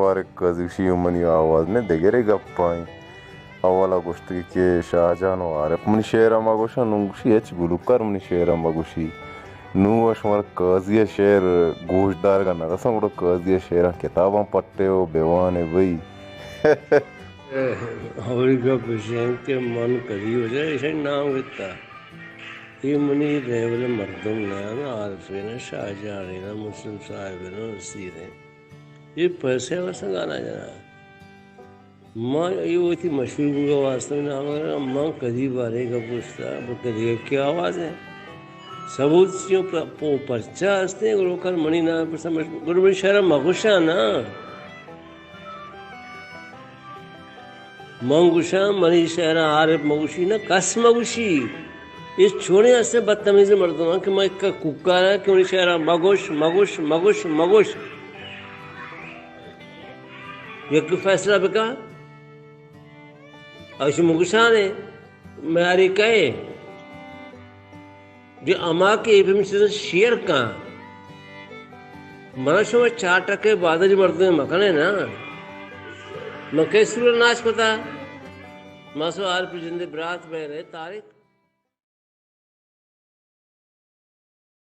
وارے قاضی گوشی، او منی آواز نے دگرے گپائیں۔ اولا گوشتگی کہ شاہ جان و عارف منی شعر ء مگوشاں، نوں گوشی ہچ گلوکار منی شعر ء مگوشی۔ نوں ء شمارا قاضی ء شعر گوش دارگ ء نہ رساں، گڑا قاضی ء شعراں کتاباں پٹے و بہ وان ئے بھئی۔ اولی گپ اش انت کہ من کدی وجہ ایشانی نام گتا۔ اے منی لیول ء مردم نہ انت، عارفین ء، شاہ جانین ء، مسلم صاحبین ء، نصیرین۔ اے پیسے واسطہ گانا جنا۔ ما اے وتی مشہور بوگ ء واسطہ نام ء، من کدی بارے گپ گوشتا، بلے کدی گپ کی آواز ہے۔ ثبوت چیوں پ-، پو پرچا ہستے، گڑا کر منی نام پر سمجھ، گڑا منی شعر مگوشا نا۔ من گوشاں، منی شعراں عارف مگوشی، نہ کس مگوشی۔ اے چونیں ہستیں بدتمیزیں مردماں کہ من یک کوکاراں کہ منی شعراں مگوش، مگوش، مگوش، مگوش۔ یک فیصلہ بکن۔ اش مگوشانے، میاری کئے؟ جو ہما کہ اے پیم چیزاں شیئر کن، منا شما چار ٹکے بادری مردمے مکنے نا۔ من کئی سور ناش کتا؟ ما سو آر پی جندے برات بہنے تاریخ